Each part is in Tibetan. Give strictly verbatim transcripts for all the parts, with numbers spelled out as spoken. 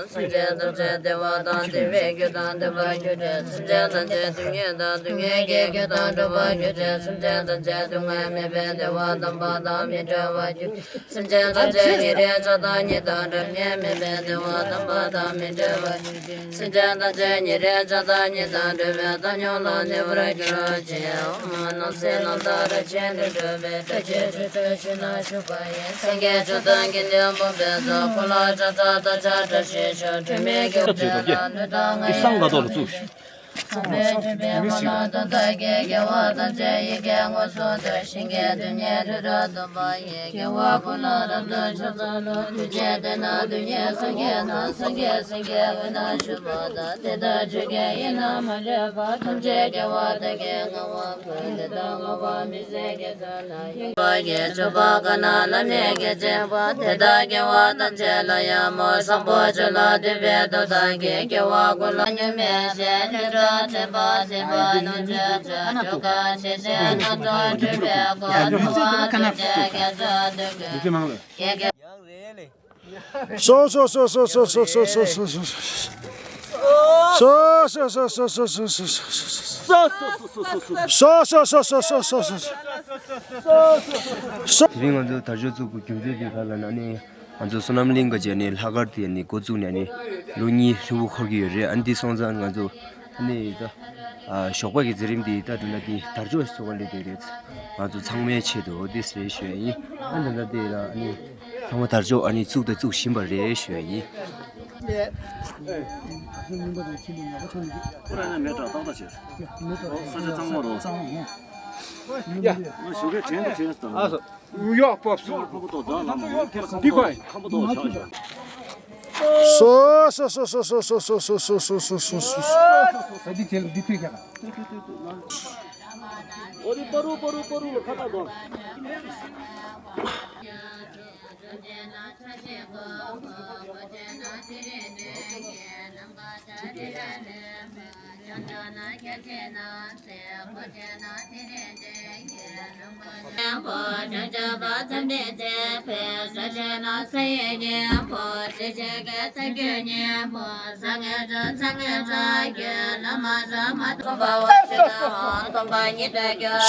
སེམས་ཅན་ཐམས་ཅད་ཉེ་རིང་བྱ་བ་ཉིད་དང་འབྲལ་བར་འགྱུར། སེམས་ཅན་ཐམས་ཅད་ཉེ་རིང་བྱ་བ་དང་མི་འབྲལ་བར་འགྱུར། སེམས་ཅན་ཐམས་ཅད་ཉེ་རིང་བྱ་བ་ཉིད་དང་འབྲལ་བའི་བཏང་སྙོམས་ལ་གནས་པར་གྱུར་ཅིག། ཨོཾ་སྣང་སྲིད་རྣམ་དག་རིན་ཆེན་སྤྲིན་དྲོད་པའི་སྒྲ་ཆེན་ཁྲོད་དུ་ཆུ་ནང་ཞུགས་པ་ཡི། སངས་རྒྱས་ཆོས་དང་དགེ་འདུན་ཕུང་པོའི་ཚོགས། འཁོར་ལོ་བཅུ་ཚང་བདག་ཅག་བཀྲ་ཤིས་ཤོག། འཁྲུལ་མེད་རྒྱལ་པོ་ལུས་དང་ངག་ཡིད་ཀྱི་དབང་པོ་རྣམས་དག་གི་དགེ་བ་ཐམས་ཅད་ཡིད་ཀྱིས་མངོན་སུམ་དུ་ཞིང་གི་རྡུལ་སྙེད་ལུས་དང་བསྡོངས་པ་ཡི། དགེ་བ་ཀུན་ལ་རབ་ཏུ་ཕྱག་འཚལ་ལོ། ཐུགས་རྗེས་དེ་ནི་རྡུལ་སྙེད་སངས་རྒྱས་རྣམས། སངས་རྒྱས་སེང་གེའི་འོད་རྣམས་བཞུགས་པ་དང་། དེ་དག་ཆོས་ཀྱི་དབྱིངས་རྣམས་མ་ལུས་པ། ཐམས་ཅད་དགེ་བ་དག་གིས་བསྔགས་པ་དེ་དག་བསྔགས་པ་མི་ཟད་རྒྱ་མཚོ་ན་ཡང་། བ་ཡི་མཆོད་པ་གང་རྣམས་བླ་མེད་ཀྱིས་བྱིན་པ། དེ་དག་དགེ་བ་ཐམས་ཅད་ལ་ཡང་མོས། བཟང་པོ་སྤྱོད་ལ་འདུད་པའི་དོན་དག་གིས། དགེ་བ་ཀུན་ལ་མྱུར་མེད་ཞིང་། ལུས་དང་སེམས་པ་སྲིད་པ་ནས་བྱོལ་བྱེད། ཆོ་ག་ཞེས་བྱའི་སྣ་ཚོགས་སྤྲུལ་པའི་སྐུ། ཐུབ་པ་ཐམས་ཅད་དགེ་ཚོགས་འདོད་ཀུན། ཡང་རེད་ལེ། སོ་སོ་སོ་སོ། དེ་རིང་ང་ཚོ་དར་ལྕོག་བཙུགས་པའི་རྒྱུ་མཚན་དེ་ག་ལ་ན་ནི། ང་ཚོ་བསོད་ནམས་གླིང་ག་ཅེ་ནི་ལྷག་དཀར་དེ་ནི་འགོ་བཙུགས་ནས་ནི་ལོ་གཉིས་ཧྲིལ་པོ་འཁོར་གྱི་ཡོད་རེད། ཨ་ནི་དེ་སོང་ཙང་ང་ཚོ་ཨ་ནི་ད་ཨ་ཞོགས་པ་གི་མཛད་རིམ་དེ་ད་དུ་ན་དེ་དར་ལྕོག་ཞོགས་པ་ལས་དེ་རེད། ང་ཚོ་ཚང་མའི་ཆེད་དུ་འོ་དེ་སེ་ཞུ་ཡ་ཡིན། ཨ་ནི་ད་དེ་ལ་ཨ་ནི་ཚང་མ་དར་ལྕོག་ཨ་ནི་བཙུགས་དང་བཙུགས་བཞིན་པ་རེད་ཞུ་ཡ་ཡིན། ཁོ་རང་ནི་མེ་དྲག་ཏག་ཏག་བྱས། ས་ཆ་གཙང་མ་རོ། ང་ཞོགས་ཀས་དྲན་དུ་དྲན་སོང་། ཡག་པོ་སོང་། ཁམ་བུ་ཏོག་རྫ་ལ་མ་ཡོང་ཁེར་ཁམ་བུ་ཏོག་ཁམ་བུ་ཏོག་ཆག་ཤོག། སོ་སོ་སོ། ད་འདི་བྱས་ལ་འདི་ཐོས་ཀྱང་། འོ་དེ་པ་རུ་པ་རུ་པ་རུ་ལ་ཁ་ཁ་དོ།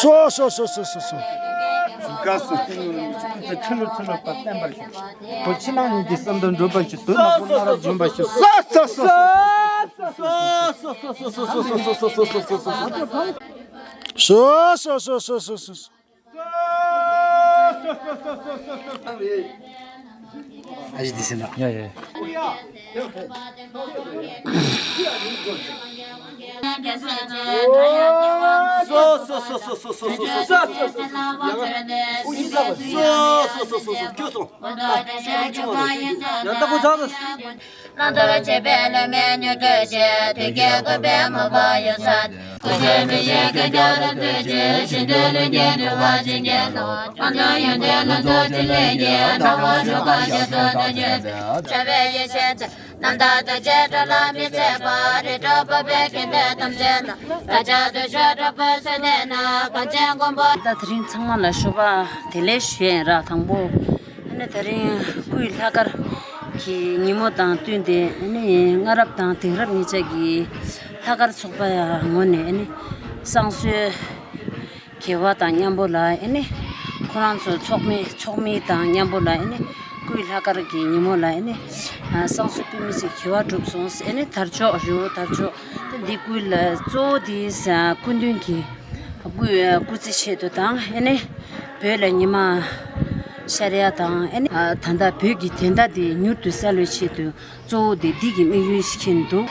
སོ་སོ་སོ། ག་སུ་ཏི་ནུ་ཏི་ཁྲི་ལུ་ཁྲི་ལུ་པ་བརྟན་པར་ཤོག། བུ་ཕྱི་ནང་གཉིས་ཀྱི་བསམ་དོན་འགྲུབ་པར་ཤོག། དུས་ནག་པོ་སྣ་རབ་འབྱོན་པར་ཤོག། སོ་སོ་སོ། སོ་སོ་སོ། ཨ་ཞི་དི་སེ་ན། ཡ་ཡ། སོ་སོ་སོ། ཁྱོད་སོང་། ཡང་ལྟ་བུ་ཚང་སོང་། རྣམ་ཐར་བྱེད་པའི་བླ་མའི་མྱུ་གུ་ཆེ། དུས་ཀྱི་དགོན་པའི་མ་པ་ཡུལ་ས། སྐུ་ཚེ་མི་ཤིགས་བསྐལ་བརྒྱར་བརྟན་ཅིང་། ཞིང་དུ་ལུས་ཉེར་འགྲོ་བ་ཇི་སྙེད་ལ། གང་དུ་ཡོན་ཏན་ལ་སོགས་ཅི་ལས་ཀྱི། གྲགས་པ་འཇུག་པ་རྒྱ་མཚོ་དང་མཉམ་པའི། བྱ་བའི་ཡེ་ཤེས་ཀྱི། རྣམ་དག་ཐུགས་རྗེའི་དྲོད་ལ་མི་ཚིག་པ། རིག་གྲོལ་འཕགས་པའི་དགེ་འདུན་ཐམས་ཅད་ལ། བདག་ཅག་བདུད་ཤོར་དྲག་པོའི་ཚུལ་ལྡན་ན། གངས་ཅན་མགོན་པོ། ད་དེ་རིང་ཚང་མ་ལ་ཞོགས་པ་བདེ་ལེགས་ཞུ་ཡིན་ར། དང་པོ་ཨ་ནི་དེ་རིང་སྐུའི་ལྷག་དཀར་གྱི་ཉིན་མོ་དང་བསྟུན་ཏེ་ཨ་ནི་སྔ་རབས་དང་དེང་རབས་གཉིས་ཆ་གི་ལྷག་དཀར་ཚོགས་པ་ཡ་ངོས་ནས་ཨ་ནི་བསང་གསོལ། དགེ་བ་དང་མཉམ་པོ་ལ་ཨེ་ནི། ཁོ་རང་ཚོ་ཚོགས་མི་ཚོགས་མི་དང་མཉམ་པོ་ལ་ཨེ་ནི། སྐུའི་ལྷག་དཀར་གྱི་ཉིན་མོ་ལ་ཨེ་ནི། བསང་གསོལ་ཕུལ་མི་ཚོས་དགེ་བ་བསྒྲུབས་སོང་ཨེ་ནི། དར་ལྕོག་རི་བོ་དར་ལྕོག་དེ་འདི་སྐུ་ལ་གཙོ་བོ་དེ་སྐུ་མདུན་གྱི་སྐུ་སྐུ་ཚེ་ཆེད་དུ་དང་ཨེ་ནི། བོད་ལ་ཉི་མ་ཤར་ཡ་དང་ཨེ་ནི། ད་ལྟ་བོད་ཀྱི་བདེན་མཐའ་དེ་མྱུར་དུ་གསལ་བའི་ཆེད་དུ། གཙོ་བོ་དེ་འདི་གི་དམིགས་ཡུལ་ཞིག་འདུག།